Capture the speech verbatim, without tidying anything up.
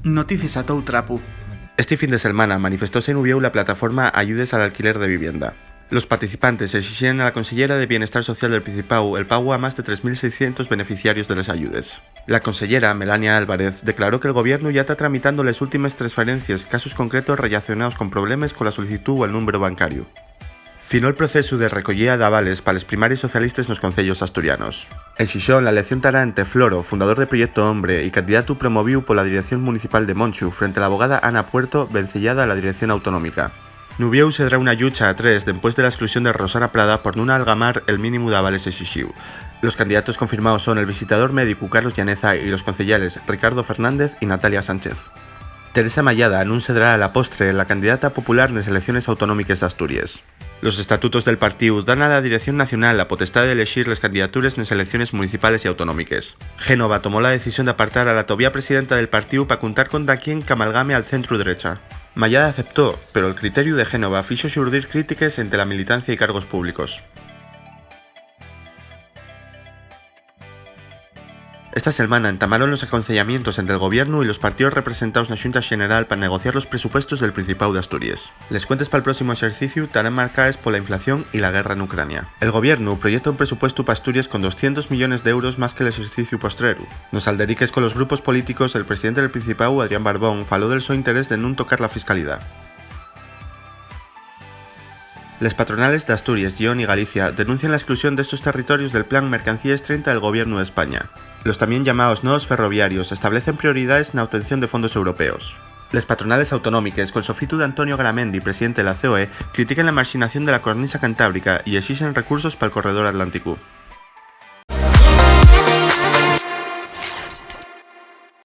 Noticies a tou trapu. Esti fin de selmana manifestóse en Uviéu la plataforma Ayudes al Alquiler de Vivienda. Los participantes esixíen a la conseyera de Bienestar Social del Principáu el pagu a más de tres mil seiscientos beneficiarios de les ayudes. La conseyera, Melania Álvarez, declaró que'l gobiernu yá ta tramitando les últimes tresferencies, casos concretos rellacionaos con problemes cola solicitud o el númberu bancariu. Finó'l procesu de recoyía d'avales pa les primaries socialistes nos conceyos asturianos. En Xixón, la elección tará ente Floro, fundador de Proyecto Hombre y candidatu promovíu pola dirección municipal de Monchu, frente a la abogada Ana Puerto, venceyada a la dirección autonómica. N'Uviéu sedrá una llucha a tres dempués de la esclusión de Rosana Prada por nun algamar el mínimu d'avales esixíu. Los candidatos confirmaos son el visitador médicu Carlos Llaneza y los conceyales Ricardo Fernández y Natalia Sánchez. Teresa Mayada nun sedrá a la postre la candidata popular nes elecciones autonómiques d'Asturies. Los estatutos del partíu dan a la Dirección Nacional la potestá d'elexir les candidatures nes elecciones municipales y autonómiques. Génova tomó la decisión d'apartar a la tovía presidenta del partíu pa cuntar con daquién qu'amalgame al centru-drecha. Mayada aceptó, pero el criteriu de Génova fixo xurdir crítiques ente la militancia y cargos públicos. Esta selmana entamaron los aconceyamientos ente el gobiernu y los partíos representaos na Xunta Xeneral pa negociar los presupuestos del Principáu d'Asturies. Les cuentes pal próximo exerciciu tarán marcaes pola inflación y la guerra n'Ucrania. El gobiernu proyecta un presupuestu p'Asturies con doscientos millones d'euros más que l'eserciciu postreru. Nos alderiques colos grupos políticos, el presidente del Principáu, Adrián Barbón, faló del so interés de nun tocar la fiscalidá. Les patronales d'Asturies, Lleón y Galicia denuncien la esclusión d'estos territorios del Plan Mercancíes trenta del Gobiernu d'España. Los tamién llamaos nodos ferroviarios establecen prioridaes na obtención de fondos europeos. Les patronales autonómiques, col sofitu d'Antonio Garamendi, presidente de la C O E, critiquen la marxinación de la cornisa cantábrica y esixen recursos pal corredor atlánticu.